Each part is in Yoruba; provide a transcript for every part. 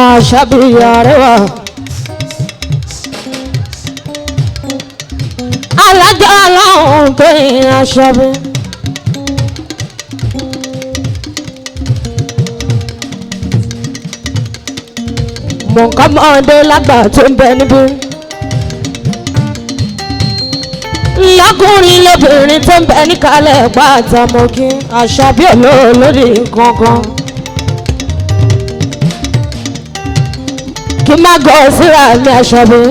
Àṣàbí arẹwà. Alájọ aláhùn tó yin Àṣàbí. Mọ̀nkọ́mọ́dé lágbà tó ń bẹ níbí. Lọ́kùnrin lóbìnrin tó ń bẹ níkàlẹ̀ pàtàmọ́kí Àṣàbí olóòlódì kankan. Kí má gọ̀ síra mi Àṣàbí.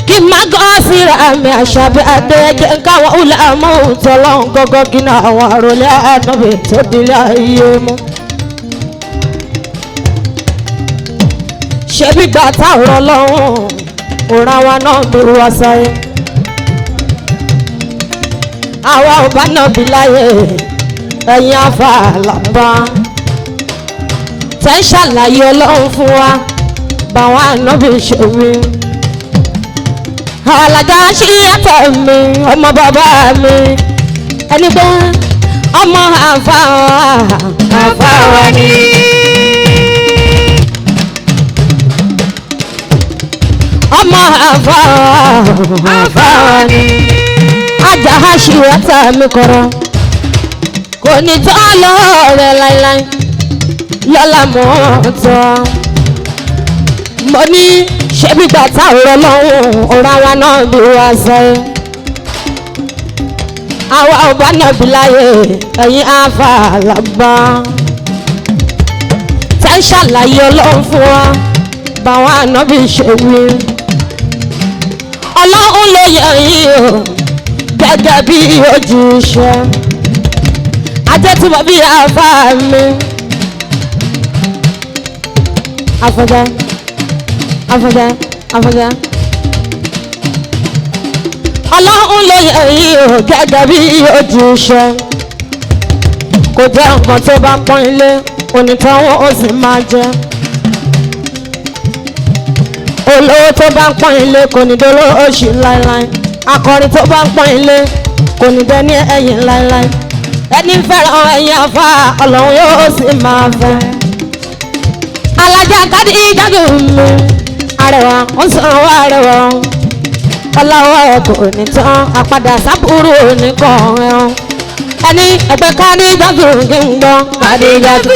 Kí má gọ̀ síra mi Àṣàbí adéjẹ́ káwọn ọ̀làmọ́ òtọ́lọ́hún gọ́gọ́ gíná àwọn àròlé ànábì tó dilé ayé mú. Ṣebí gbà táwọn ọlọ́run òran wa náà bí wá sáyé. Àwa ò bá náà bí láyé ẹ̀yin afáàlábá. Tẹ́ ń ṣàlàyé ọlọ́run fún wa báwọn ànábì ṣe wí. Alájà ṣí ẹ̀tọ́ mi ọmọ bàbá mi ẹni pé ọmọ àfáà àfáà ni. Ọmọ àfáà àfáà ni. Ajá ṣìwọ́tà mi kọ̀rọ̀ kò ní tọ́ lọ́ọ̀rẹ́ láíláí lọ́la mọ́ tọ́. Mo ní ṣebí gbà táwọn ọlọ́run ọ̀rọ̀ àwa náà bí wá sẹ́yìn. Àwa ò bá náà bí láyé ẹ̀yin àfà làbá. Tẹ́ ń ṣàlàyé ọlọ́run fún wa báwọn ànábì ṣe wí. Ọlọ́run ló yẹ yín o gẹ́gẹ́ bí ojúṣe. Ajé tí mo bí àfà mi. Àfọ̀jẹ́ afọjá afọjá. Ọlọ́run ló yẹ yín o gẹ́gẹ́ bí ojúṣe. Kò jẹ́ nǹkan tó bá pọ́n ilé onítọ̀hún ó sì máa jẹ. Olówó tó bá ń pọ́n ilé kò ní dolówó oṣù láéláé. Akọrin tó bá ń pọ́n ilé kò ní dẹni ẹ̀yìn láéláé. Ẹni fẹ́ràn ẹ̀yìn afá ọlọ́run yóò sì máa fẹ́. Alájà kádì ìjáde mi arẹwà ń sanwó arẹwà ọlọ́wọ́ kò ní tán àpadà sábúrú nìkan ẹ̀hún ẹni ẹgbẹ́ kádìjáde kí n gbọ́ kádìjáde.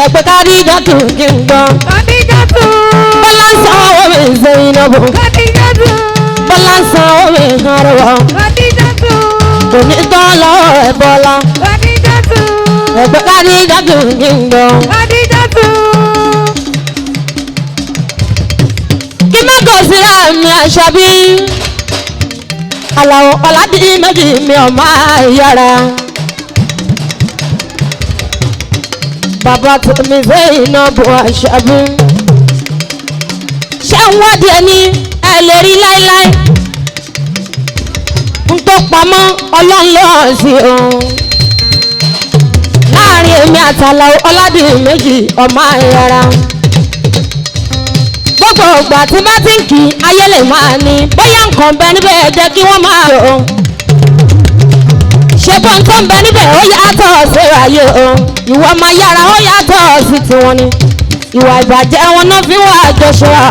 Ẹgbẹ́ kádìjáde kí n gbọ́. Kádìjátù. Bọ́lá ń sanwó mi Zainabu. Kádìjátù. Bọ́lá ń sanwó mi arẹwà. Kádìjátù. Kò ní tán lọ́wọ́ ẹ̀ Bọ́lá. Kádìjátù. Ẹgbẹ́ kádìjáde kí n gbọ́. Kádìjátù. Kí má gò síra mi Àṣàbí. Àlàó ọ̀làdí méjì mi ò máa yára. Bàbá tèmi Zainabu Àṣàbí. Ṣé ń wádìí ẹni ẹ lè rí láíláí? N tó pamọ́ ọlọ́run ló hàn sí òun. Láàrin èmi àtàlàó ọ̀làdí méjì ọmọ ayára. Gbogbo ìgbà tí bá ti ń kí ayé lè máa ní bóyá nǹkan bẹ níbẹ̀ jẹ́ kí wọ́n máa rò ó. Ṣé bọ́n tó ń bẹ níbẹ̀ ó yàtọ̀ sí ayé o. Ìwọ máa yára ó yàtọ̀ sí tiwọn ni. Ìwà ìbàjẹ́ wọn náà fi wá àjọṣe wa.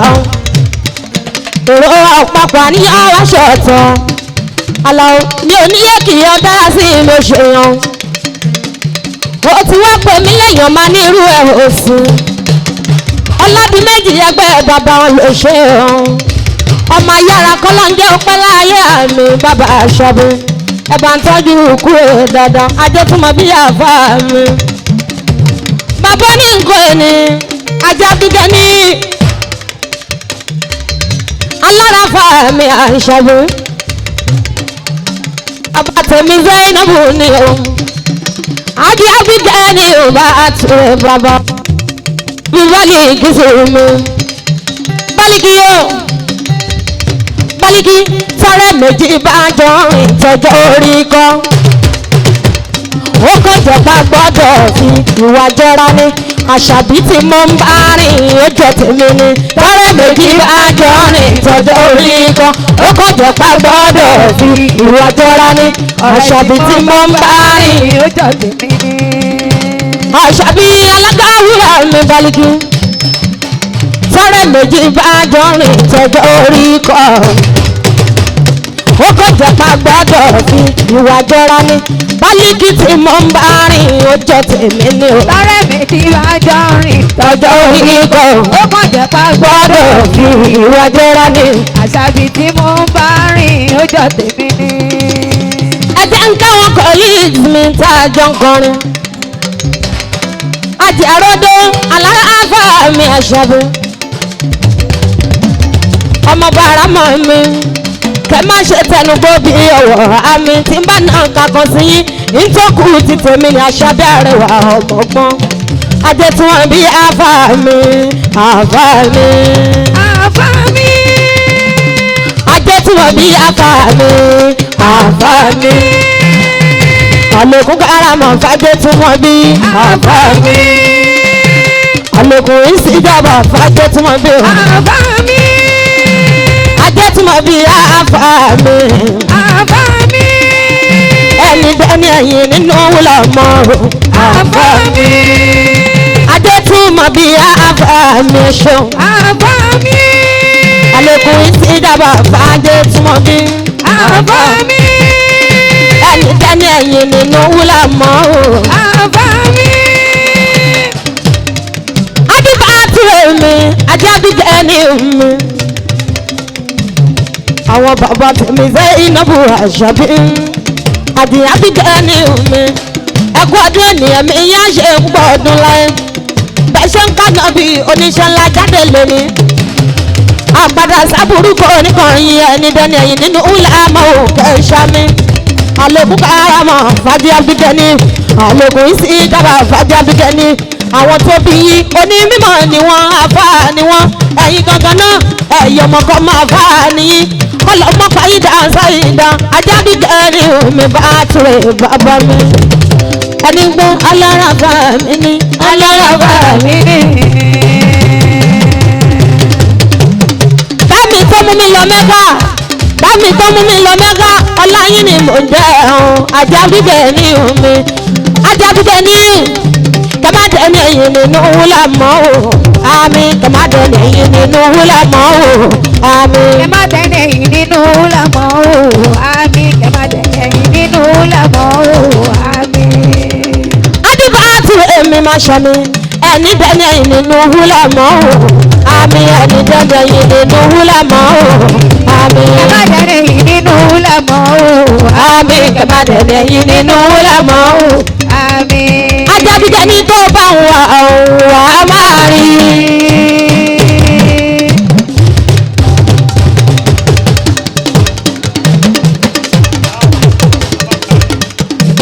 Èrò ọ̀pápọ̀ àníyàn wá ṣọ̀tọ̀. Àlàó mi ò ní yẹ kí ọ dára sí mi ò ṣe yan. Ó ti wá pè mí lẹ́yìn ọmọ ní irú ẹ̀ ò sí. Ọlọ́dún méjì ẹgbẹ́ bàbá wọn ló ṣe hàn. Ọmọ ayára kọ́lá ń jẹ́ ọpẹ́ láyé àmì bàbá Àṣàbí. Ẹ bá ń tọ́jú òkú ẹ̀ dáadáa, ajé tún mọ bí àfa mi. Bàbá ní nǹkan ẹni, ajá gbígbẹ́ ní. Alára fa mi Àṣàbí. Bàbá tèmi Zainabu ni o. Ajá gbígbẹ́ ni o bá tẹ̀ bàbá. Bí bálíkì sí mi. Bálíkì yóò. Bálíkì tọrẹ méjì bá jọ rìn tọjọ́ orí kan. Ó kàn jọba gbọ́dọ̀ fi ìwà jọra ni. Àṣàbí tí mo ń bá rìn ó jọ tèmi ni. Tọrẹ méjì bá jọ rìn tọjọ́ orí kan. Ó kàn jọba gbọ́dọ̀ fi ìwà jọra ni. Àṣàbí tí mo ń bá rìn ó jọ tèmi ni. Àṣàbí alágbáwúrà mi Bálíkì. Tọrẹ méjì bá jọ rìn tọjọ́ orí kan. Ó kàn jọba gbọ́dọ̀ fi ìwà jọra ni. Bálíkì tí mo ń bá rìn ó jọ tèmi ni o. Tọrẹ méjì bá jọ rìn Tọjọ́ orí kan. ó kàn jẹ́ pa Gbọ́dọ̀ fi ìwà jọra ni. Àṣàbí tí mo ń bá rìn ó jọ tèmi ni. Ẹ jẹ́ ń káwọn colleagues mi tá a jọ ń kọrin. Àti àròdó alára àfà mi Àṣàbí. Ọmọ bàrà mọ̀ mi. Kẹ má ṣe tẹnugbó bí ọ̀wọ̀ àmì tí ń bá náà kankan sí yín. Nítòkù ti tèmi ní Àṣàbí àrẹwà ọmọgbọ́n. Ajé tí wọ́n bí àfà mi, àfà mi. Àfà mi. Ajé tí wọ́n bí àfà mi, àfà mi. Àlòkù karamọ̀ fàjẹ́ tí wọ́n bí àfà mi. Àlòkù ìsìjọba fàjẹ́ tí wọ́n bí. Àfà mi. Ajé tí wọ́n bí àfà mi. Àfà mi. Ẹni dání ẹ̀yìn nínú wúlọ̀ mọ́ o. Àfà mi. Ajé tí wọ́n bí àfà mi ṣeun. Àfà mi. Àlòkù ìsìjọba fàjẹ́ tí wọ́n bí. Àfà mi. Ẹni dání ẹ̀yìn nínú wúlọ̀ mọ́ o. Àfà mi. Adúbà tirẹ̀ mi, ajá bíjẹ́ ní mi. Àwọn bàbá tèmi fẹ́ iná bu Àṣàbí. Àdìyá bíjẹ́ ní mi. Ẹkú ọdún ènìyàn mi yá ṣe ń pọ̀ ọdún láyé. Bẹ́ẹ̀ ṣe ń kànáà bí oníṣẹ́ ńlá jáde lónìí. Àpàdà sábúrú kò níkànnì ẹni dẹ́ni ẹ̀yìn nínú ńlá mọ́ òkè ṣámi. Àlòkù karamọ̀ fàájì abidẹni. Àlòkù ìsì dábà fàájì abidẹni. Àwọn tó bí yín onímọ̀ ni wọ́n, àfáà ni wọ́n. Ẹ̀yin gangan náà ẹ̀yọ̀ ọmọkọ máa fáà nìyí. Ọlọ́mọ pàyídà sáyidà ajá bíjẹ́ ni omi bá ture bàbá mi. Ẹni gbọ́ alára bá mi ní alára bá mi ní. Bámi tó mú mi lọ Mẹ́kà, bámi tó mú mi lọ Mẹ́kà, ọlá yín ni mò ń jẹ́ ẹ̀hún. Ajá bíbẹ̀ ní omi, ajá bíbẹ̀ ní. Kàmádé ní ẹ̀yìn nínú wúlà mọ́ o, àmín. Kàmádé ní ẹ̀yìn nínú wúlà mọ́ o, àmín. Kẹ má tẹ̀lé yìí nínú làmọ́ o, àmín. Kẹ má tẹ̀lé yìí nínú làmọ́ o, àmín. Adúbà tí èmi máa ṣọ mi, ẹni dẹ́ni ẹ̀yìn nínú wúlà mọ́ o, àmín. Ẹni dẹ́ni ẹ̀yìn nínú wúlà mọ́ o, àmín. Kẹ má tẹ̀lé yìí nínú làmọ́ o, Àmín. Kàmádé ní ẹ̀yìn nínú wúlà mọ́ o. àmín. Ajábíjẹ ní tó bá ń wà wà á máa rí.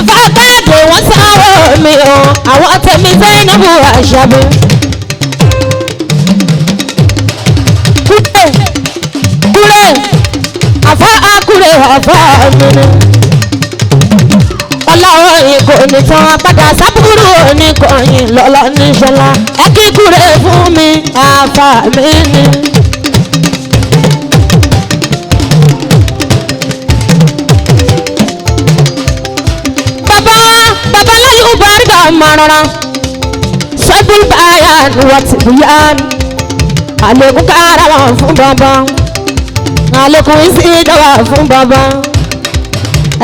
Fákàdé wọ́n sáré mi o, àwọn tẹ̀mí Zainabu Àṣàbí. Kúrè kúrè àfá àkúrè àfá mi ni ọlọ́run yìí kò ní tán padà sábúrú oníkọ̀yìn lọ́lọ́ níṣọ́lá ẹ kíkúrè fún mi àfà mi ni. Bàbá bàbá láyé bàrígà márùn-ún sọ́dún báyà ni wọ́n ti bùyà àlékún kára wọn fún bàbá àlékún ìsìnjọba fún bàbá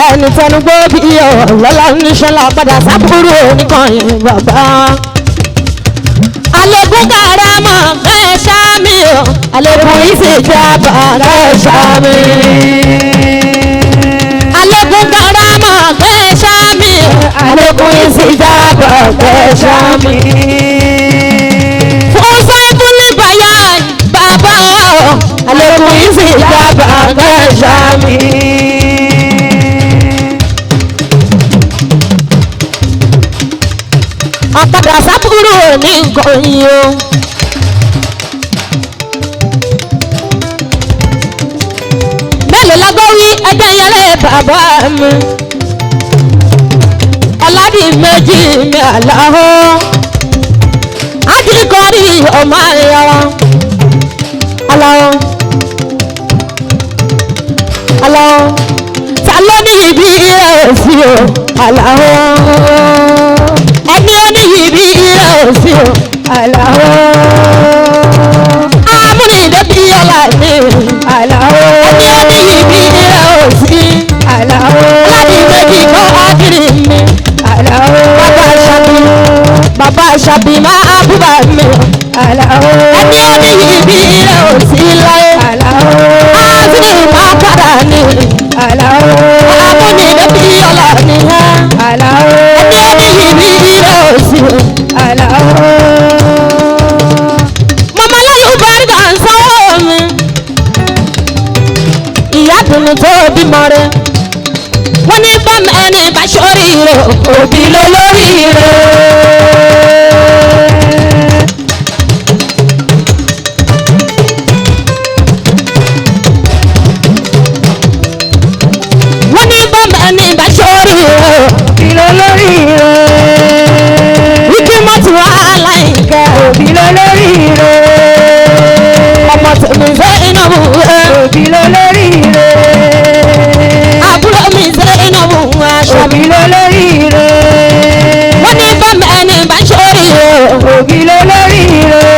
ẹni tẹnugbó bí ọlọ́lá níṣọ́lá padà sábúrú oníkànnì bàbá. Àlékún karama kẹ́ ṣáàmì o, àlékún ìṣèjọba kẹ́ ṣáàmì. Àlékún karama kẹ́ ṣáàmì o, àlékún ìṣèjọba kẹ́ ṣáàmì. Fún sábúlì bàyà bàbá o, àlékún ìṣèjọba kẹ́ ṣáàmì. Ọ̀kadà sábúrò ní nǹkan yìí o. bàbá mi Ọládìméjì mi Àlàó ajíkọrí ọmọ àyàwó Àlàó Àlàó ta ló ní ibi òsì o Àlàó ẹni ó ní ibi òsì o Àlàó. Amúnidébí ọlá mi Àlàó. ẹni ó ní ibi òsì Àlàó. Ọládìméjì kọ́ ákìrì mi Àlàó. bàbá Àṣàbí bàbá Àṣàbí máa búba mi Àlàó. ẹni ó ní ibi òsì láyé Àlàó. àti máa padà ní Àlàó. Amúnidébí ọlá mi Àlàó. ẹni ó ní ibi òsì. Àlàó. Màmá lálùbáríkà ń sanwó mi. Ìyá dùnú tó bímọ rẹ̀. Wọ́n ní bá ẹni bá sórí rẹ̀ òbí ló lórí rẹ̀. Wọ́n ní bá ẹni bá sórí rẹ̀ Òbí ló lórí rẹ̀. wíkí mọ́tò aláìkẹ́. Òbí ló lórí rẹ̀. Ọmọ tèmi fẹ́ iná wù ẹ́. Òbí ló lórí rẹ̀. Àbúrò mi fẹ́ iná wù ẹ́. Aṣọ mi. Òbí ló lórí rẹ̀. Wọ́n ní bá ẹni bá sórí rẹ̀. Òbí ló lórí rẹ̀.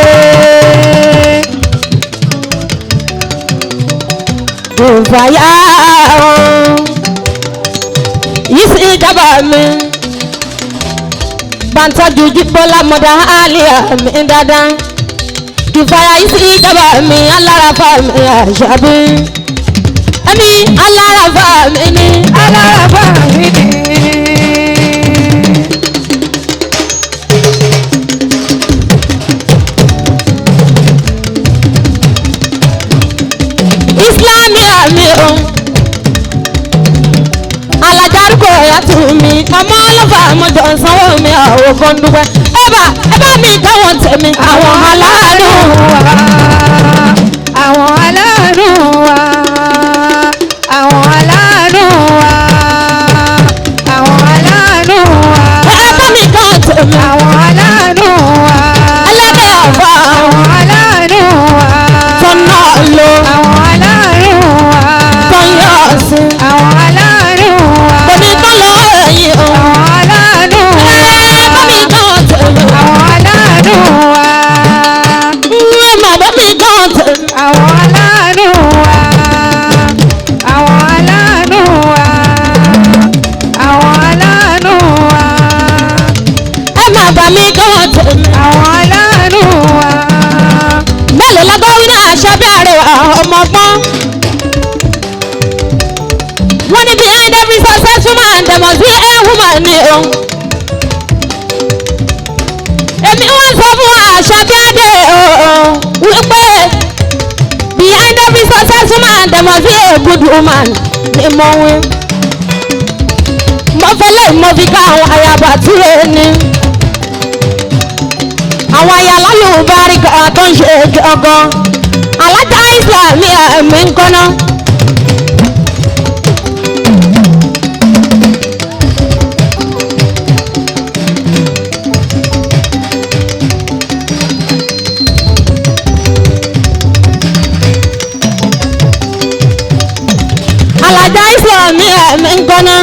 Ìfàyà yìí sì dábàá mi. Bàǹtọ́jú Jíbọ́lá mọ̀dá àlìyá mi dáadáa. Ìfàyà yìí sì dábàá mi alárafa mi àṣàbí. Ẹni alárafa mi ni. Alára mi ni. Ìsìlámì àmì o. Alájárúkọ ẹ̀yà tù mí. Ọmọ ọlọ́fà àmọ́jọ sanwó mi àwọn kan dúpẹ́. Ẹ bá mi káwọn tèmi àwọn aláàánú wa. Àwọn aláàánú wa. Àwọn aláàánú wa. Àwọn aláàánú wa. Ẹ bá mi káwọn tèmi. Àwọn aláàánú wa. Ẹlẹ́dẹ̀ àbá Àwọn aláàánú wa. tọ́nà ló Àwọn aláàánú wa. tọ́yọ̀ sí. Àwọn aláàánú wa. Kò ní tán lọ ẹ̀yìn o. Àwọn aláàánú wa. Ẹ bá mi káwọn tèmi. Àwọn aláàánú wa. Ẹ má bá mi káwọn tèmi. Àwọn aláàánú wa. Àwọn aláàánú wa. Àwọn aláàánú wa. Ẹ má bá mi káwọn tèmi. Àwọn aláàánú wa. Mélòó la gbọ́ wí náà aṣọ bí àrẹwà ọmọ ọgbọ́n. Wọ́n ní behind every successful man there must be a woman ni o. Èmi wọ́n sọ fún àṣà bí adé o wípé behind every successful man there must be a good woman ni mo wí. Mo fẹ́ lẹ́yìn mo fi ká àwọn ayaba tí ó ní. Àwọn aya lálùbáríkà tó ń ṣe gangan. Alájà Ìsìlámì ẹ̀mí ń kọ́ná. Alájà Ìsìlámì ẹ̀mí ń kọ́ná.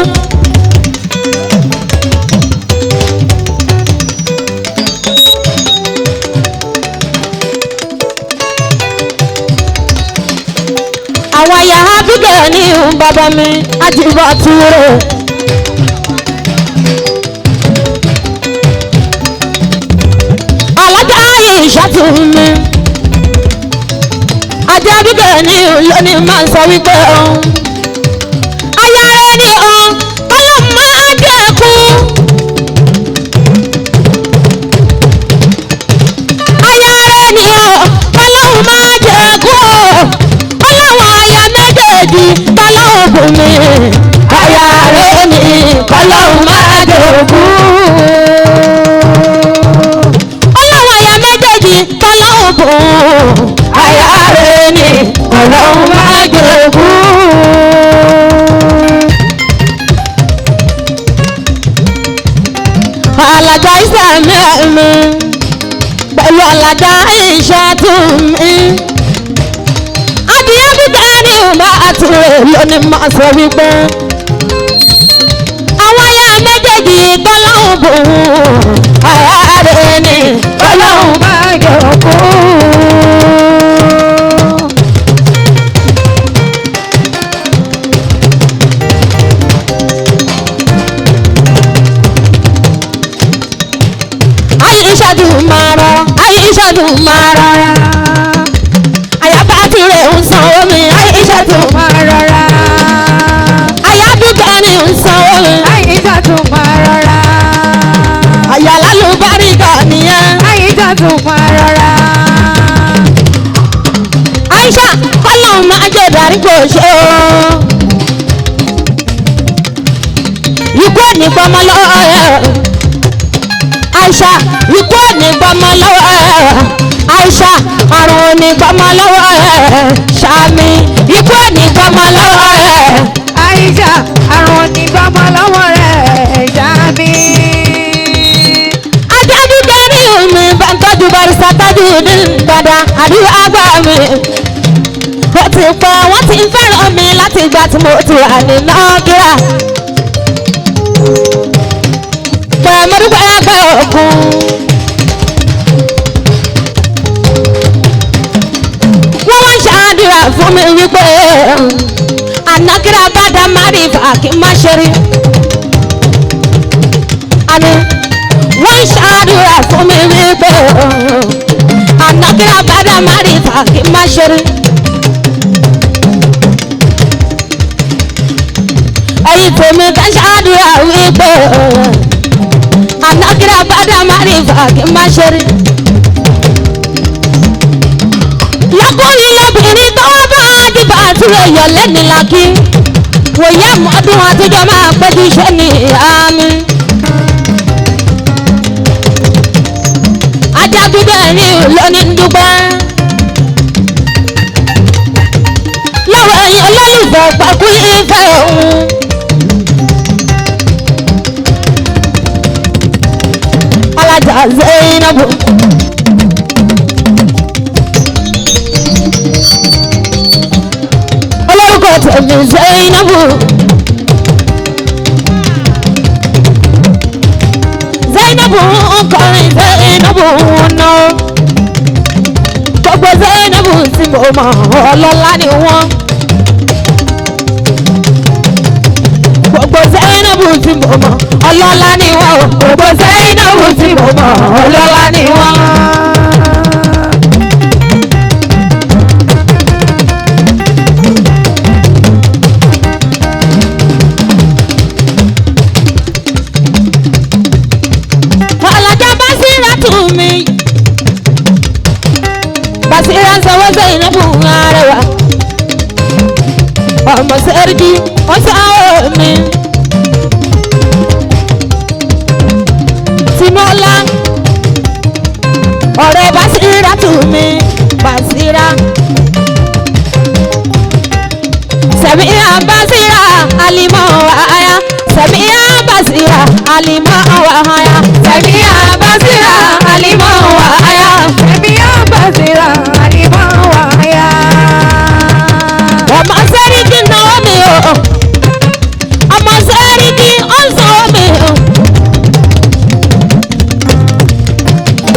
Àwọn aya Ábígẹ̀ ní bàbá mi àjìbọ̀ túrò. Alájà Ìṣàtú mi. Ajá Ábígẹ̀ ní lónìí máa ń sọ wípé ọ̀hún. Aya rẹ̀ ni ọ̀hún, kọ́lọ́ máa jẹ́ kú. Aya rẹ̀ ni ọ̀hún, kọ́lọ́ máa jẹ́ kú. Ọlọ́wọ́n aya méjèèjì kọ́lọ́ bùn mi. Aya rẹ̀ ni kọ́lọ́ máa jẹ́ kú. Ọlọ́wọ́n aya méjèèjì kọ́lọ́ bùn. Aya rẹ̀ ni kọ́lọ́ máa jẹ́ kú. Alájà ìsàmì mi pẹ̀lú alájà ìṣàtúnmí. Adìyẹ gbígbẹ́ ni máa tún rè lónìí máa sọ wípé àwọn aya méjèèjì tọ́lọ́hún bò ó ààrẹ ni Ọlọ́run máa yọ kó. Àìṣàdù máa rọ, Àìṣàdù máa rọra. Àyàbá tirẹ̀ ń sanwó mi, Àìṣàdù Máa rọra. Àyàbíkẹ́ ni ń sanwó mi. Àyíṣàtú máa rọra. Àyàlá ló bá rí kà nìyẹn. Àyíṣàtú máa rọra. Aisha kọ́lọ́hún máa jẹ́ ìdáríkò ṣe o. Ikú ò ní gbọ́mọ lọ́wọ́ ẹ̀. Aisha ikú ò ní gbọ́mọ lọ́wọ́ ẹ̀. Aisha àrùn ò ní gbọ́mọ lọ́wọ́ ẹ̀. Ṣàmì ikú ò ní gbọ́mọ lọ́wọ́ ẹ̀. Àyíṣà àrùn onígbọ́mọ lọ́wọ́ rẹ̀ ṣáàmì. Ajábíkẹ́ ní omi bá ń tọ́jú barista tọ́jú ní dada àdúrà gbà mí. Ó ti pẹ́ wọ́n ti ń fẹ́ràn mi láti ìgbà tí mo ti wà ní Nàìjíríà. Pẹ̀ mo dúpẹ́ pẹ́ òkun. Wọ́n wá ń ṣàdúrà fún mi wípé ànákírà bá dá márìfà kí n má ṣe rí. Àní wọ́n ń ṣàdúrà fún mi wípé ànákírà bá dá márìfà kí n má ṣe rí. Ẹ̀yin tèmi ká ṣàdúrà wípé ànákírà bá dá márìfà kí n má ṣe rí. Lọ́kùnrin lóbìnrin tó wá bá dìbò àti èèyàn lẹ́ni làkí wòye ọdún àtijọ́ máa péjú iṣẹ́ ní àmì. Ajagunbẹ̀ ní lónìí ń dúpẹ́. Lọ́wọ́ ẹ̀yin olólùfẹ́ pẹ̀kú ìfẹ́ òun. Alájà Zainabu. Olórúkọ tèmi Zainabu. Zainabu ń kọrin, Zainabu ń ná. Gbogbo Zainabu tí mo mọ̀ ọlọ́lá ni wọ́n. Gbogbo Zainabu tí mo mọ̀ ọlọ́lá ni wọ́n. Gbogbo Zainabu tí mo mọ̀ ọlọ́lá ni wọ́n. Ọ̀làjà Básírà tù mí. Básírà ń sanwó Zainabu arẹwà. Ọmọ Sẹ́ríkì ó sanwó mi. Tinúọlá ọ̀rẹ́ Básírà tù mí. Básírà. Sẹ̀míyà Básírà alimọ̀ àyà. Sẹ̀míyà Básírà alimọ̀ àyà. Sẹ̀míyà Básírà alimọ̀ àyà. Ẹ̀mí àbàṣírà àlìmọ́ wáyà. Ọmọ Sẹ́ríkì náwó mi o. Ọmọ Sẹ́ríkì ó ń sanwó mi o.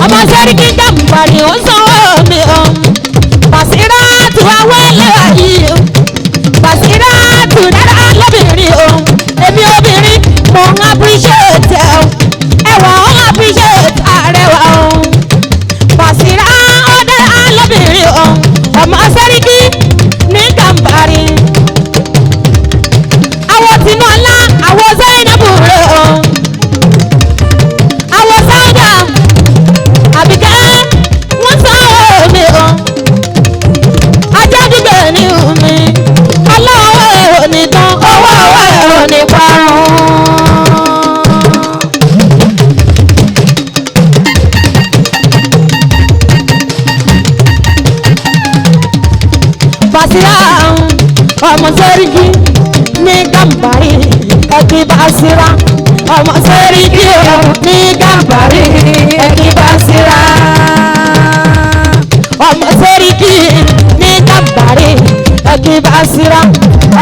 Ọmọ Sẹ́ríkì Gàmbàrí ó ń sanwó mi o. Bàṣírà tù awẹ́lẹ̀ yìí o. Bàṣírà tù dára lóbìnrin o. Èmi obìnrin mo ń appreciate ẹ o. Ẹwà ó appreciate àrẹwà o. Bàṣírà ó dára lóbìnrin o. Ọmọ Sẹ́ríkì ní Gàmbàrí. Àwọn Tinúọlá, àwọn Zainabu rẹ̀ o. Àwọn Sáúdà, Àbíkẹ́, wọ́n sanwó mi o. Ajádùgbẹ̀ ni mi. Ọlọ́wọ́ ẹ̀ ò ní tán, owó ọwọ́ ẹ̀ ò ní parun. Bàṣírà ọmọ Sẹ́ríkì ní Gàmbàrí ẹbí Bàṣírà Ọmọ Sẹ́ríkì o ní Gàmbàrí ẹ̀kí Bàṣírà. Ọmọ Sẹ́ríkì ní Gàmbàrí ẹ̀kí Bàṣírà.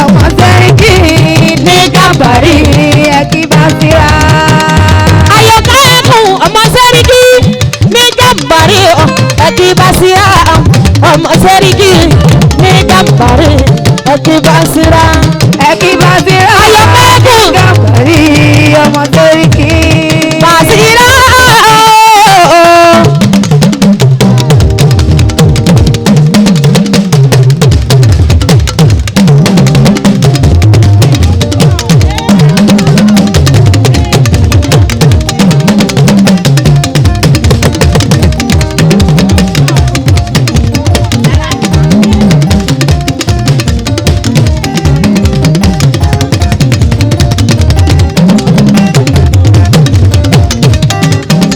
Ọmọ Sẹ́ríkì ní Gàmbàrí ẹ̀kí Bàṣírà. Àyọ̀ká ẹkùn ọmọ Sẹ́ríkì ní Gàmbàrí ẹ̀kí Bàṣírà. Ọmọ Sẹ́ríkì ní Gàmbàrí ẹ̀kí Bàṣírà. Ẹ̀kí Bàṣírà. Àyọ̀ká ẹkùn Gàmbàrí ọmọ Sẹ́ríkì. Bàṣírà.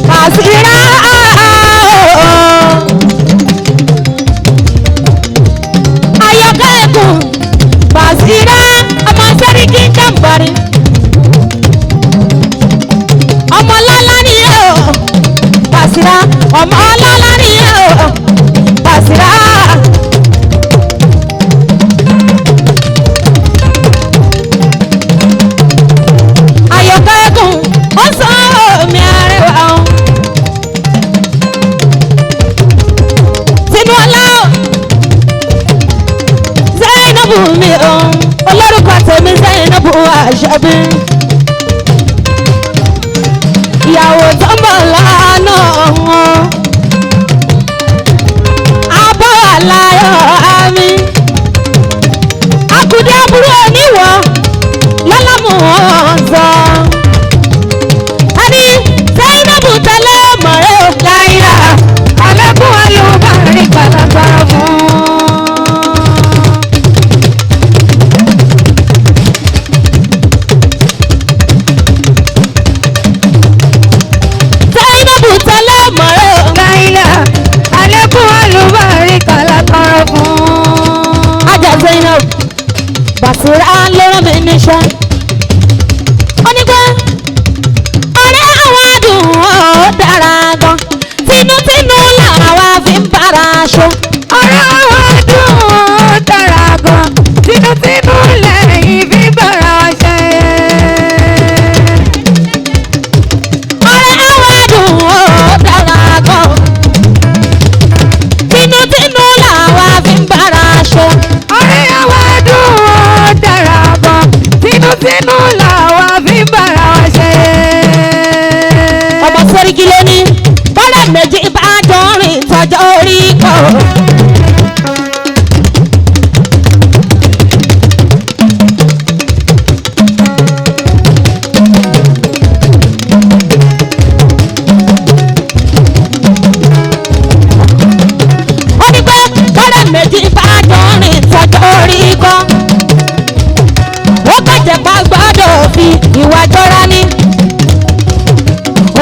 Bàṣírà. Àyọ̀ká ẹkùn Bàṣírà ọmọ Sẹ́ríkì Gàmbàrí. Ọmọ lọ́lá ni ẹ́ o Bàṣírà, ọmọ lọ́lá ni ẹ́ o Bàṣírà. Àyọ̀ká ẹkùn ó sọ omi arẹwà o. Tinúọlá o Zainabu mi o, olórúkọ tèmi Zainabu Àṣàbí. Ìyàwó tó ń bọ̀ lánàá wọn. Abọ́ àlàyé àmì. Akùdé aburú oníwọ̀ lọ́lọ́mù wọn sọ. Ẹni Zainabu tẹ́lẹ̀ mọ̀rẹ́ o. Láìra alẹ́kùn alùbárí pàlàpàrà fún. Zainabu tẹ́lẹ̀ mọ̀rẹ́ o. Láìra alẹ́kùn alùbárí pàlàpàrà fún. Ajá Zainab Bàṣírà ló rán mi níṣẹ́. Ó ní pé ọ̀rẹ́ àwọn adùn ó dára gan. Tinútinú làwa fi ń bára aṣọ. Ọ̀rẹ́ àwọn dùn ó dára gan. Tinútinú lẹ́yìn fi bára wa ṣe. Ọ̀rẹ́ àwọn adùn ó dára gan. Tinútinú làwa fi ń bára aṣọ. Ọ̀rẹ́ àwọn dùn ó dára gan. Tinútinú làwa fi bára wa ṣe. Ọmọ Sẹ́ríkì ló ní bọ́lá méjì bá jọ rìn tọjọ́ orí kọ́. Ó ní pé bọ́lá méjì bá jọ rìn tọjọ́ orí kọ́. Ó kọ̀jẹ̀ pa gbọ́dọ̀ fi ìwà jọra ní.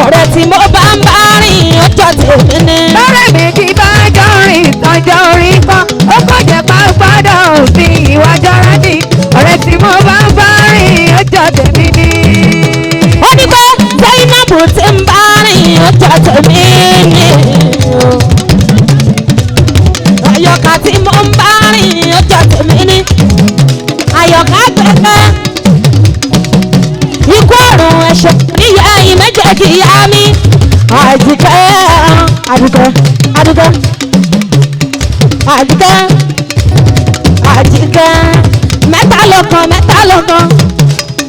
Ọ̀rẹ́ tí mo bá ń bá rìn ọjọ́ tèmi ni. Lọ́rẹ̀ méjì bá jọ rìn tọ́jọ́ orí kan, ó kàn jẹ́ pàápàá òfin ìwà jọra ní. Ọ̀rẹ́ tí mo bá ń bá rìn ọjọ́ tèmi ni. Ó ní pé Zainabu tí ń bá rìn ọjọ́ tèmi ni. Àyọ̀ká tí mo ń bá rìn ọjọ́ tèmi ni. Àyọ̀ká gbẹgbẹ́. Ikú ọ̀run ẹ̀ṣọ́ níyà ẹ̀yìn méjèèjì yá mi. Àdìkẹ́ Àdìkẹ́ Àdìkẹ́ Àdìkẹ́ Àdìkẹ́ mẹ́ta lọ́kan mẹ́ta lọ́kan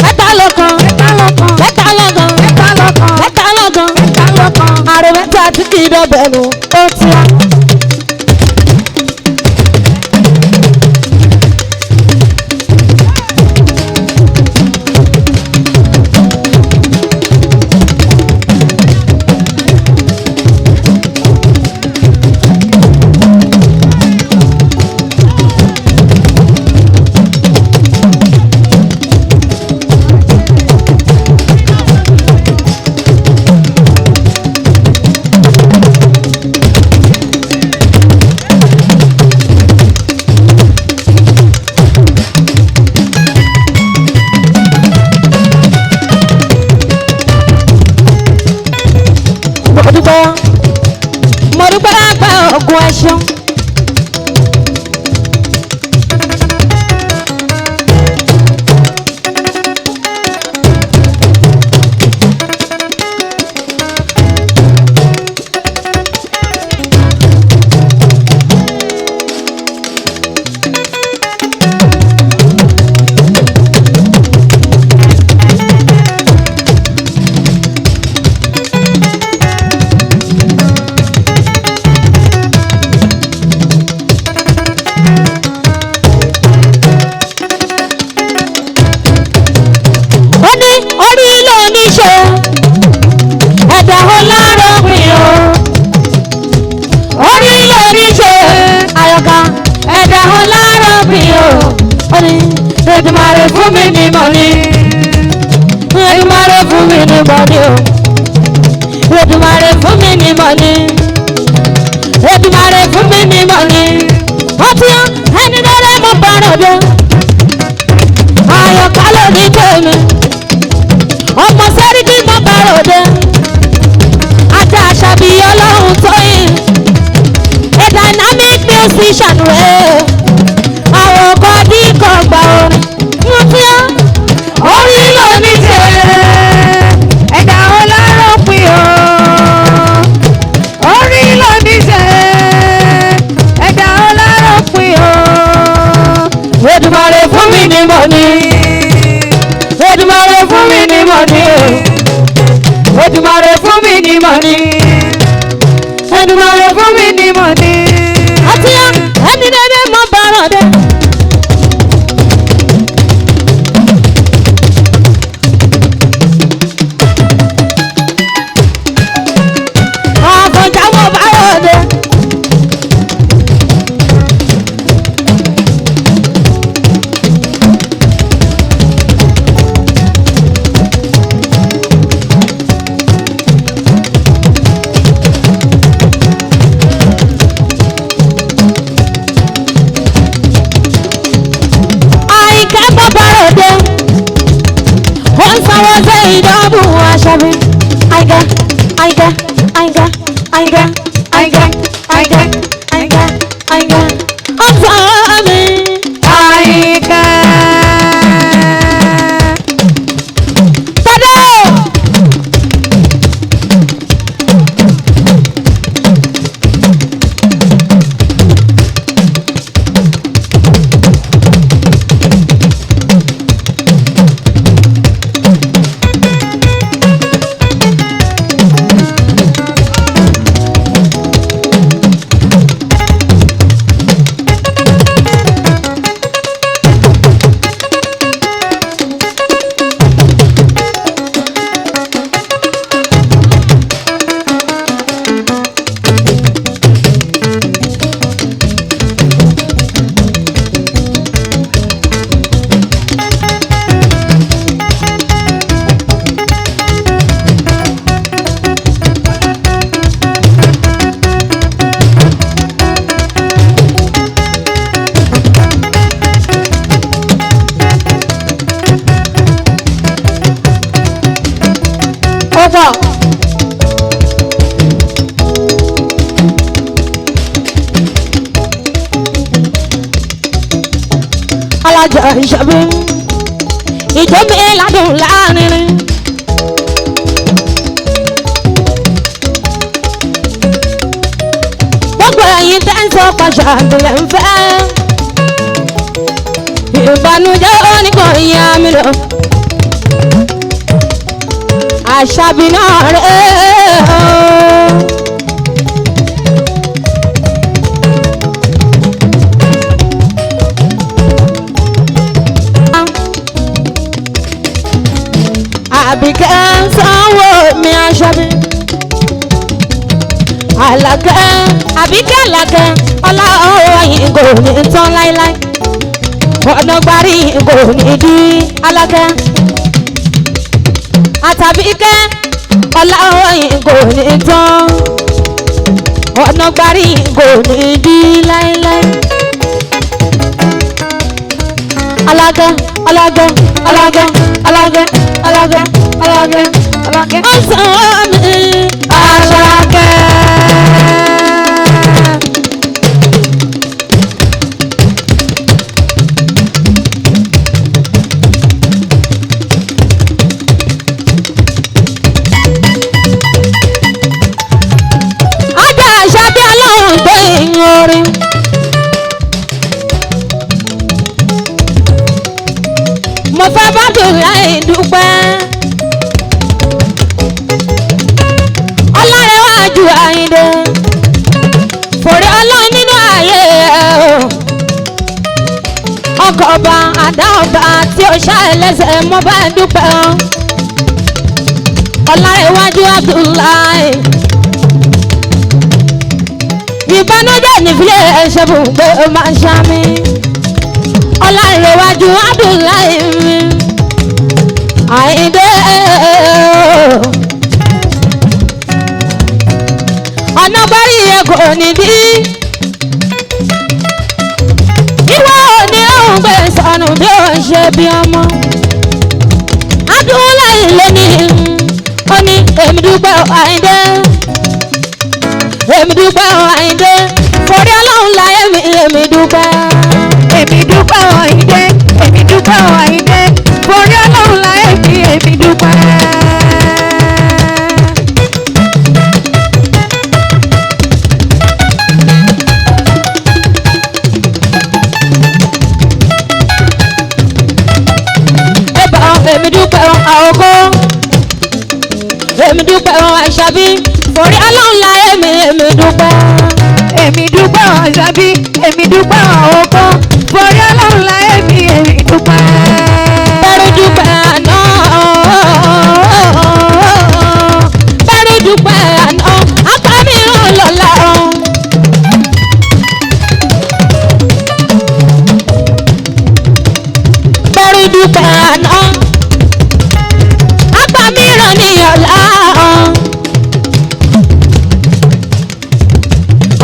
mẹ́ta lọ́kan Mẹ́ta lọ́kan, mẹ́ta lọ́kan mẹ́ta lọ́kan, mẹ́ta lọ́kan mẹ́ta lọ́kan. àrò mẹ́ta tí kì í dọ̀bẹ̀ nù ó ti wá. Ẹ ṣeun. Ó ní orí ló ní ṣe, ẹ̀dá ọlọ́rọ̀pin o. Orí ló ní ṣe, àyọkà, ẹ̀dá ọlọ́rọ̀pin o. Ó ní Èdùmàrè fún mi ní mọ̀ní, Èdùmàrè fún mi ní mọ̀ní o, Èdùmàrè fún mi ní mọ̀ní, Èdùmàrè fún mi ní mọ̀ní. Ó ti hàn ẹni lọ́rẹ́ mo bọ̀rọ̀ dé, àyọkà ló ní tèmi, ọmọ sẹ́ríkì mọ́ bàròdé, ajá àṣàbí ọlọ́run tóyìn, a dynamic musician rẹ̀, àwọn ọkọ̀ díkọ̀ gbà orin mú tí ó orí ló ní ṣe. Ẹ̀dá ọlọ́rọ̀pin o. Orí ló ní ṣe. Ẹ̀dá ọlọ́rọ̀pin o. Èdùmàrè fún mi ní mọ̀ní, Èdùmàrè fún mi ní mọ̀ní, Èdùmàrè fún mi ní mọ̀ní, Èdùmàrè fún mi ní Ní mọ̀ní. Àti ẹni dédé mọ́ bàròdé. Àfọ̀njá mọ́ bàròdé. Àyìnkẹ́ mọ́ bàròdé. Ó ń sanwó sí ìdánwò aṣọ mi. Àyìnkẹ́, Àyìnkẹ́, Àyìnkẹ́, Àyìnkẹ́, Àyìnkẹ́, Àyìnkẹ́, Àyìnkẹ́, Àyìnkẹ́. Ó ń sanwó mi. Àyìnkẹ́. Tọ́dọ̀! Ó pọ̀. Alájà ìṣàbí ìjọ mi ládùn láàrin. Gbogbo ẹ̀yin tẹ́ ń sọ pàṣẹ àdìlẹ̀ ń fẹ́. Ìbànújẹ́ oníkan ìyá mi lọ. Àṣàbí náà rẹ̀ o. Àbíkẹ́ ń sanwó mi Àṣàbí. Àlàkẹ́, Àbíkẹ́ Àlàkẹ́, ọlá ọ̀hún yìí kò ní tán láíláí. Ọ̀nà gbárí kò ní dí Àlàkẹ́. Àtàbíkẹ́, ọlá ọ̀hún yìí kò ní tán. Ọ̀nà gbárí kò ní dí láíláí. Àlàkẹ́, Àlàkẹ́, Àlàkẹ́, Àlàkẹ́, Àlàkẹ́, Àlàkẹ́, Àlàkẹ́. Ó sanwó mi. Àṣàkẹ́. Mo fẹ́ bá Abdullahi dúpẹ́. Ọlárẹ̀wájú Àyìndé fòrí ọlọ́run nínú ayé ẹ̀ o. Ọkọ̀ ọba àdá ọba tí ó ṣá ẹlẹ́sẹ̀ mo bá dúpẹ́ o. Ọlárẹ̀wájú Abdullahi ìbànújẹ́ nífilẹ̀ ẹ̀ṣẹ̀ bùgbé ó máa ń ṣá mi. Ọlárẹ̀wájú Abdullahi mi Àyìndé ọ̀nà bárí ẹ̀ kò ní bí. Ìwọ ò ní òun gbé sọnù bí ó ń ṣe bí ọmọ. Abdullahi ló ní ó ní èmi dúpẹ́ o Àyìndé. Èmi dúpẹ́ o Àyìndé. Forí ọlọ́run láyé mi èmi dúpẹ́. Èmi dúpẹ́ o Àyìndé, èmi dúpẹ́ o Àyìndé, forí ọlọ́run láyé mi, èmi dúpẹ́. Ẹ̀bà èmi dúpẹ́ o àwòkọ́. Èmi dúpẹ́ o Àṣàbí. Forí ọlọ́run láyé mi èmi dúpẹ́. Èmi dúpẹ́ o Àṣàbí, èmi dúpẹ́ o àwòkọ́, forí ọlọ́run láyé mi, èmi dúpẹ́. Bẹ́rù dúpẹ́ àná. Bẹ́rù dúpẹ́ àná. Apá mi ò lọ́la o. Bẹ́rù dúpẹ́ àná. Apá mi ràn ní ọ̀la o.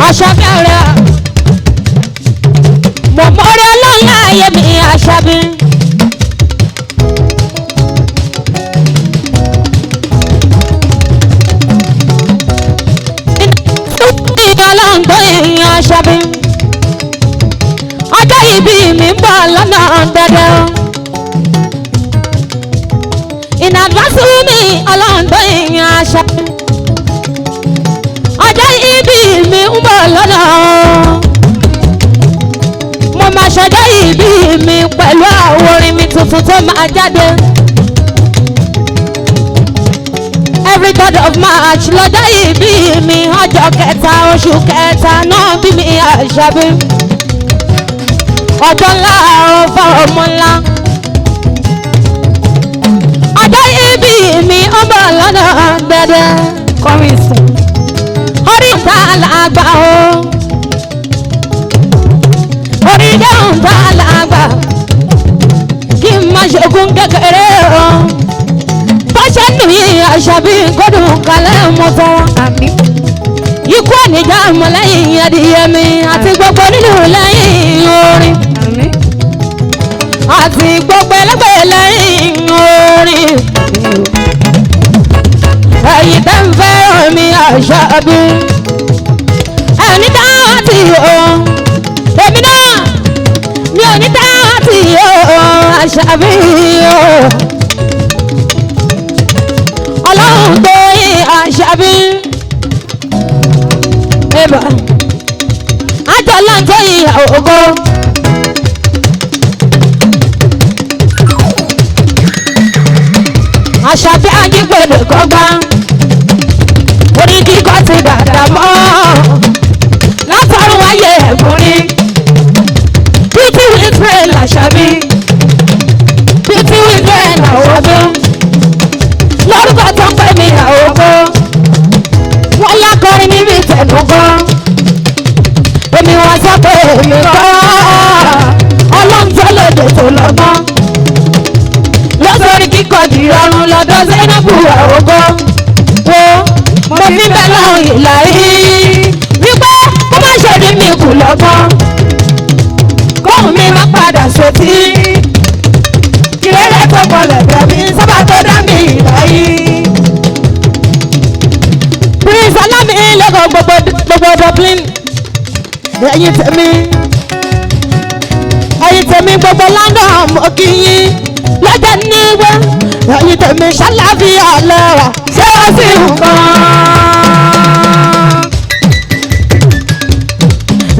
Àṣàbí ọ̀rẹ́ mo mọ̀rẹ́ ọlọ́run láàyè mi Àṣàbí. Ọlọ́run tó èèyàn Àṣàbí. Ọjọ́ ìbí mi ń bọ̀ lọ́nà dandan. In advance mi ọlọ́run tó èèyàn Àṣàbí. Ọjọ́ ìbí mi ń bọ̀ lọ́nà. Mo máa ṣọjọ́ ìbí mi pẹ̀lú àwọn orin mi tuntun tó máa jáde. Every third of March lọ́jọ́ ìbí mi ọjọ́ kẹta oṣù kẹta náà bí mi Àṣàbí. Ọjọ́ ńlá ọba ọmọ ńlá. Ọjọ́ ìbí mi ó bọ̀ lọ́nà dẹ́dẹ́. Coming soon. Orí ìta làgbà o. Orí ìta làgbà. Kí n má ṣogún kékeré o. Bó ṣe nù yí Àṣàbí kọ́dùn kalẹ̀ mọ́ tọrọ. Àmín. Ikú àníjà mọ́lẹ́yìn adìyẹ mi àti gbogbo nínú lẹ́yìn orin. Àmín. Àti gbogbo ẹlẹ́gbẹ́ lẹ́yìn orin. Ẹ̀yin tẹ́ ń fẹ́ràn mi Àṣàbí. Ẹni táwọn ti o. Èmi náà mi ò ní táwọn ti o Àṣàbí o. Ọlọ́run tó yìn Àṣàbí. Ẹ̀bà àjọ ọlọ́run tó yìn ògo. Àṣàbí ajígbèdè kọ́gbá orí kíkọ́ ti dàda mọ́ látọ̀run wáyé ẹ̀bùn ni beauty with brain làṣàbí beauty with brain làwọ̀dún lórúkọ tó ń pè mí àwòkọ́ wọ́n lákọrin níbi ìtẹ̀nùkan èmi wọ́n sọ pé èmi kọ́ ọlọ́run tó lòdì tó lọ́gbọ́n lọ́sọ̀rí kíkọ́ di ọrùn lọ́dọ̀ Zainabu àwòkọ́ wo mo fi bẹ́ẹ̀ lọ́hùn ìlà yìí wípé kó má ṣe rí mi kù lọ́gbọ́n kóhùn mi má padà sótì ìrẹ́lẹ̀ tó bọ̀lẹ̀ bẹ̀mí sábà tó dá mi ìlà yìí. Prince Ọlámi lọ́kọ̀ gbogbo gbogbo Dublin ẹ̀yin tèmi ẹ̀yin tèmi gbogbo London mo kí yín lọ́jọ́ níwé ẹ̀yin tèmi ṣàlàfíà lẹ́wà ṣé ó sì ń kàn.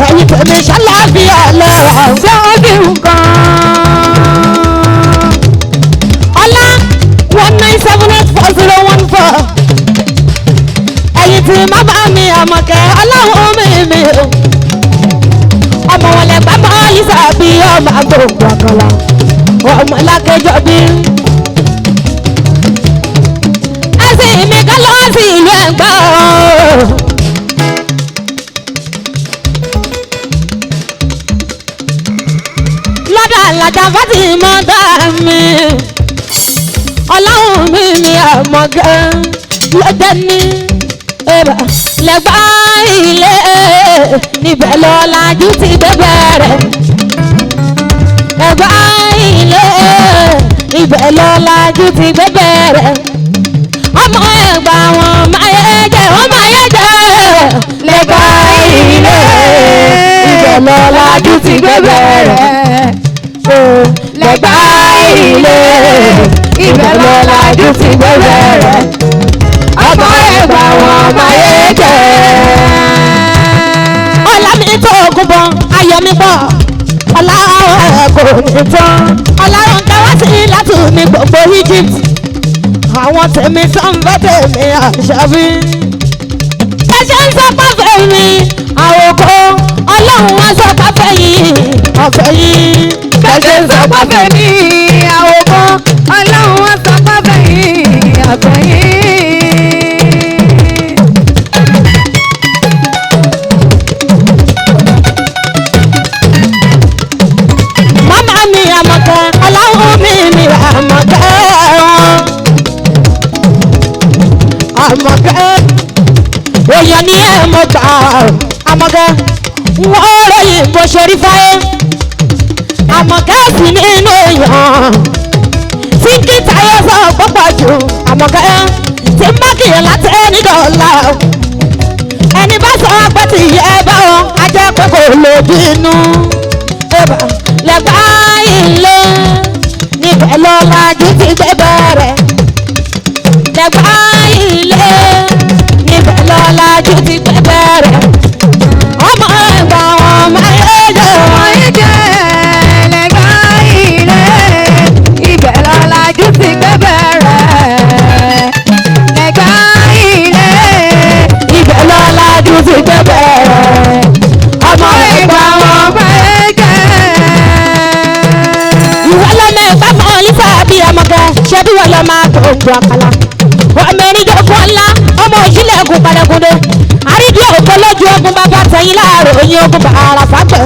Ẹ̀yin tèmi ṣàlàfíà lẹ́wà ṣé ó sì ń kàn. Àti màmá mi Àmọ̀kẹ́ ọlọ́run mi mi o. Ọmọ wọn lẹ gbà mọ́ Lísàbí ọmọ àgbòǹgbò àkàlà ọmọ lákẹjọ bí. Ẹ̀sìn mi ká lọ sí ìlú Ẹ̀gbá o. Lọ́dọ̀ àlàjà Fátímọ̀ dá mi ọlọ́run mi ni Àmọ̀kẹ́ lọ́jọ́ ní ẹ̀bà lẹ́gbà ilé níbẹ̀ lọ́làjú ti gbé bẹ̀rẹ̀ lẹ́gbà ilé níbẹ̀ lọ́làjú ti gbé bẹ̀rẹ̀ ọmọ Ẹ̀gbá wọn máa yẹ jẹ wọn máa yẹ jẹ lẹ́gbà ilé níbẹ̀ lọ́làjú ti gbé bẹ̀rẹ̀ lẹ́gbà ilé ibẹ̀ lọ́làjú ti gbé bẹ̀rẹ̀ ọmọ Ẹ̀gbá wọn máa yé jẹ. Ọlá mi tó ogun bọ̀ ayọ̀ mi pọ̀ ọlá kò ní tán ọlọ́run káwá sí láti ní gbogbo Egypt àwọn tèmi tó ń bá tèmi àṣàbí. Ṣẹ̀ṣẹ̀ ń sọ pàfẹ́ mi àwòkọ́ ọlọ́run wá sọ pàfẹ́ yìí ọ̀fẹ́ yìí. Bẹ́sẹ̀ ń sọ pàfẹ́ mi àwòkọ́ ọlọ́run wá sọ pàfẹ́ yìí ọ̀fẹ́ yìí. Màmá mi Àmọ̀kẹ́ ọlọ́run mi mi Àmọ̀kẹ́ Àmọ̀kẹ́ èèyàn ní ẹ̀ mọ̀ gbà Àmọ̀kẹ́ wọ́n ròyìn bó ṣe rí fáyé Àmọ̀kẹ́ sì nínú èèyàn tí kí táyé sọ pọ́pọ̀ jù Àmọ̀kẹ́ tí má kìyàn láti ẹni dọ̀la ẹni bá sọ pé tí yẹ bá wọn á jẹ́ pé kò lòdì inú lẹ́gbà ilé níbẹ̀ lọ́làjú ti gbé bẹ̀rẹ̀ lẹ́gbà ilé níbẹ̀ lọ́làjú ti gbé bẹ̀rẹ̀ ọmọ Ẹ̀gbá wọn máa yẹ jẹ́ wọn. Ìjẹ́ lẹ́gbà ilé ibẹ̀ lọ́làjú ti gbé bẹ̀rẹ̀ lẹ́gbà ilé Ibẹ̀ lọ́làjú ti gbé bẹ̀rẹ̀ ọmọ Ẹ̀gbá wọn. máa yé jẹ́. Ìwọ lọ́mọ Ẹ̀gbá mọ́ Lísàbí Àmọ̀kẹ́ ṣé bí wọ́n lọ máa gbòǹgbò àkàlà ọmọ eríjọkọ ńlá ọmọ òjìlẹ̀kùn padàkúndé àrídìí òkò lójú ogun bàbá tẹ̀yìn láàrọ̀ oyin ogun bàrà fàgbẹ̀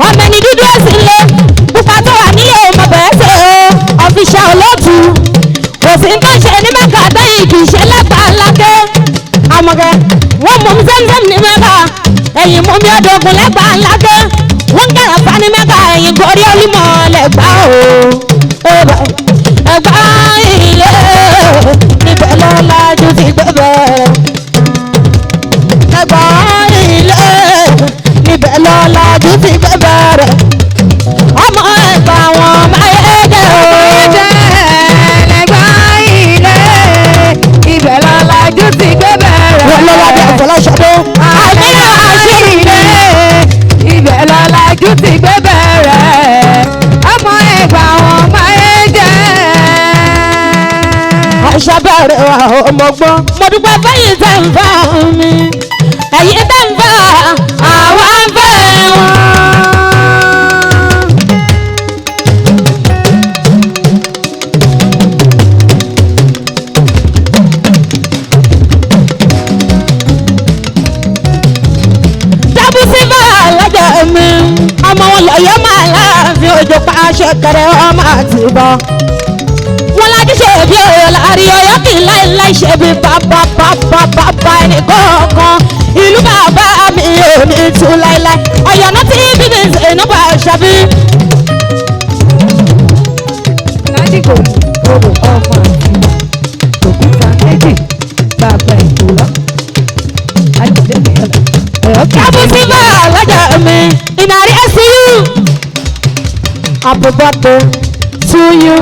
ọmọ ẹni dúdú ẹ̀sìn lé pupa tó wà nílé ọmọ bẹ́ẹ̀ ṣe o ọ̀fíṣà olóòtú kò sí nǹkan ṣe ní Mẹ́kà tẹ́yìn kì í ṣe lẹ́gbàá lákẹ́ Àmọ̀kẹ́ wọ́n mú mi sẹ́mísẹ́m ní Mẹ́kà ẹ̀yìn mú mi ọdọ̀gùn lẹ́gbàá lákẹ́ wọ́n kẹ̀rọ̀ fa ní Mẹ́kà ẹ̀yìn gorí olúmọ lẹ́gbàá o Ẹ̀gbá ilé níbẹ̀ lọ́làjú ti gbé bẹ̀rẹ̀ Ẹ̀gbá ilé níbẹ̀ lọ́làjú ti gbé bẹ̀rẹ̀ ọmọ Ẹ̀gbá wọn máa yẹ jẹ́ o. Ìjẹ́ lẹ́gbà ilé ibẹ̀ lọ́làjú ti gbé bẹ̀rẹ̀. Wọ́n lọ́wọ́ bí àfọláṣadé. Àmì àṣírí ilé ibẹ̀ lọ́làjú ti gbé bẹ̀rẹ̀ ọmọ Ẹ̀gbá wọn máa yé jẹ́. Àṣà bẹ̀rẹ̀ wà ọmọ gbọ́n. Mo dúpẹ́ fẹ́yìn tẹ̀ ń fẹ́ mi. Ẹ̀yin tẹ̀ ń fẹ́ àwa ń fẹ́ wọn. Dábùsí bá alájà mi. Ọmọ wọn lọ́yọ́ máa láàfin òjò pa aṣọ kẹrẹ ọmọ àti ìbọn. Wọ́n lájú ṣe bí ọ̀yọ́ láàrin ọ̀yọ́ kì í láìláì ṣe bí bàbá bàbá bàbá ẹnì kọ̀ọ̀kan. Ìlú bàbá mi ò ní tú láìláì. Ọ̀yọ́ náà ti bí mi ṣe inú bá ṣàbí. Ládìgbò odò ọmọ àti òkúta méjì bàbá ìkúrọ̀ àjẹjẹrẹ ọ̀yọ́ kìí. Dábùsí bá alájà mi. Ìnàrí ẹ̀sìn yìí. Happy birthday to you.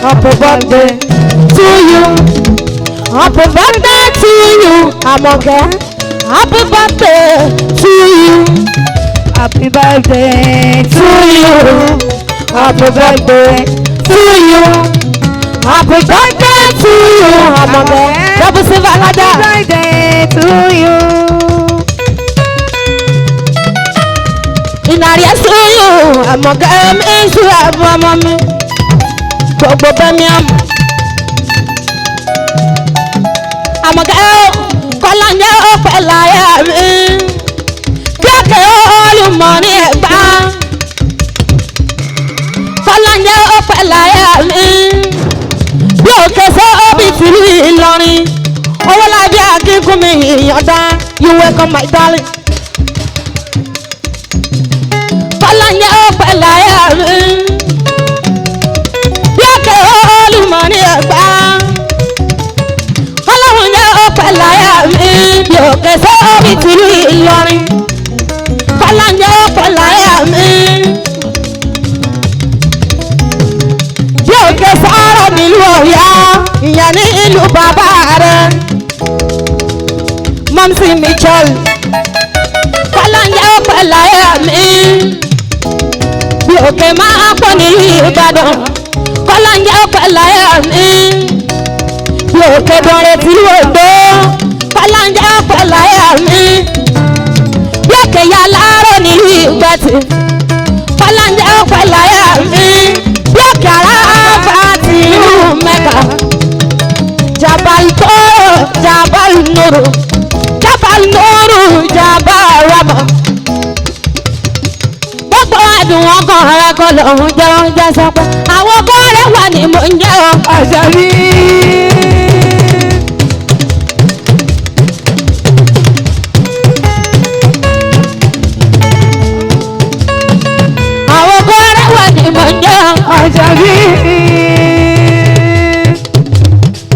Happy birthday to you. Happy birthday to you, Àmọ̀kẹ́. Happy birthday to you. Happy birthday To you. Happy birthday to you. Happy birthday to you, Àmọ̀kẹ́. Dábùsí bá alájà. birthday Àmọ̀kẹ́ mi ń ṣúra fún ọmọ mi gbogbo bẹ́mi àmọ̀. Àmọ̀kẹ́ ó kọ́lá ń jẹ́ ó pẹ́ láyà mi kíákẹ́ olùmọ̀ ní Ẹ̀gbá kọ́lá ń jẹ́ ó pẹ́ láyà mi bí òkè sọ óbì tìlú Ìlọrin owó lábí akínkùnmi ìyọ̀dá you welcome my darling. Kọ́lá ń jẹ́ ó pẹ́ láyà mi bí òkè olùmọ̀ ní Ẹ̀gbá kọ́lọ́hún jẹ́ ó pẹ́ láyà mi bí òkè sọ óbì tìlú Ìlọrin kọ́lá ń jẹ́ ó pẹ́ láyà mi. Bí òkè sọ̀rọ̀ nílùú Ọ̀yọ́ ìyẹn ní ìlú bàbá rẹ̀ mọ́mísì Mitchell kọ́lá ń jẹ́ ó pẹ́ láyà mi bí òkè máa pọ̀ nílùú Ìbàdàn kọ́lá ń jẹ́ ó pẹ́ láyà mi bí òkè dọ̀rẹ́ tìlú Oǹdó kọ́lá ń jẹ́ ó pẹ́ láyà mi bí òkè yà láàárọ̀ nílùú Ìgbàtì kọ́lá ń jẹ́ ó pẹ́ láyà mi bí òkè Àràfà tìlú Mẹ́kà Jabal Toro Jabal Nuru Jabal Nuru Jabal Rama gbogbo ẹ̀dùn ọkàn rẹ kọ́ lòun jẹ́ oúnjẹ sọ pé àwọn ọkọ rẹ wà ní mò ń jẹ́ o. Àṣàbí. Àwọn ọkọ rẹ wà ní mò ń jẹ́ o. Àṣàbí.